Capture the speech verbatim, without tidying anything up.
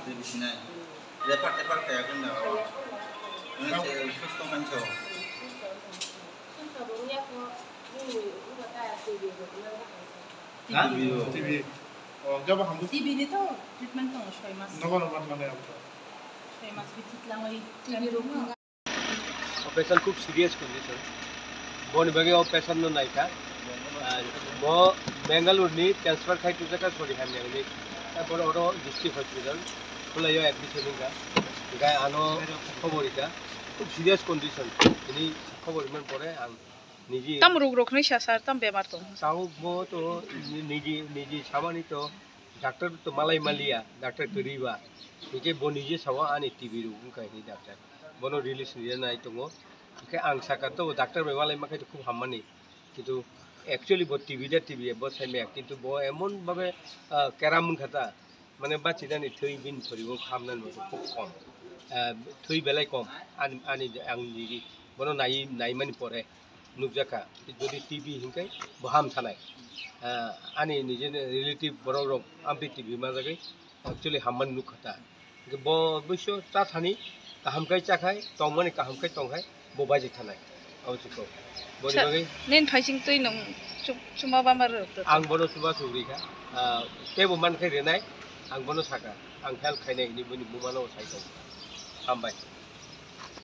Refer tefer kaya khe na o. Nang se susto khan so. Ha? T B. O, jabo hambu. T B ni to treatment tongo soi mas. Nogo nogo mane abo. Soi mas bithi tlangwi T B rok. O patient khub serious condition. Boni bagwi o patient no naikha. Ah, bo Bangalore ni transfer khai twijak kha, sorry, hamya ni. Tarpor oro district hospital khulaio admission wngkha. Hinkhe ano khobor rikha. Khub serious condition. Bini khobor rimani pore ang niji. Tam ruk rok hinwi sa sir, tam bemar tong? Tabuk bo to niji, niji samani to doctor to malai maliya, doctor kwrwi ba. Hinkhe bo nije sawa ani T B rok wngkha hinwi doctor. Bono release rina nai tongo. Hinkhe ang saka to doctor bai malai makhai to khub hammani. Kintu actually bo T B da T B bo saimaya. Kintu bo emon babe, ah, keram wngkha ta. Mane bachinani thwi bini poribo hamnani bo khub kom. Ah, thwi belai kom. Ani, ani ang niji bono nai, naimani pore nukjakha. Jodi T B hinkhe bo ham thanai. Ah, ani nijeni relative borok rok amtwi T B manjagwi actually hammani nukha ta. Hinkhe bo oboisyo cha thani kaham khai cha khai, tongmani kaham khai tong khai, bo baji thanai. Abo se kok. Boni bagwi nini phaising twi nwng chuma bama rwk. Ang bono chuba chubrikha. Ah, teibo man khai rinai, ang bono saka. Ang help khainai hinwi bini bumano sai tong. Hambai.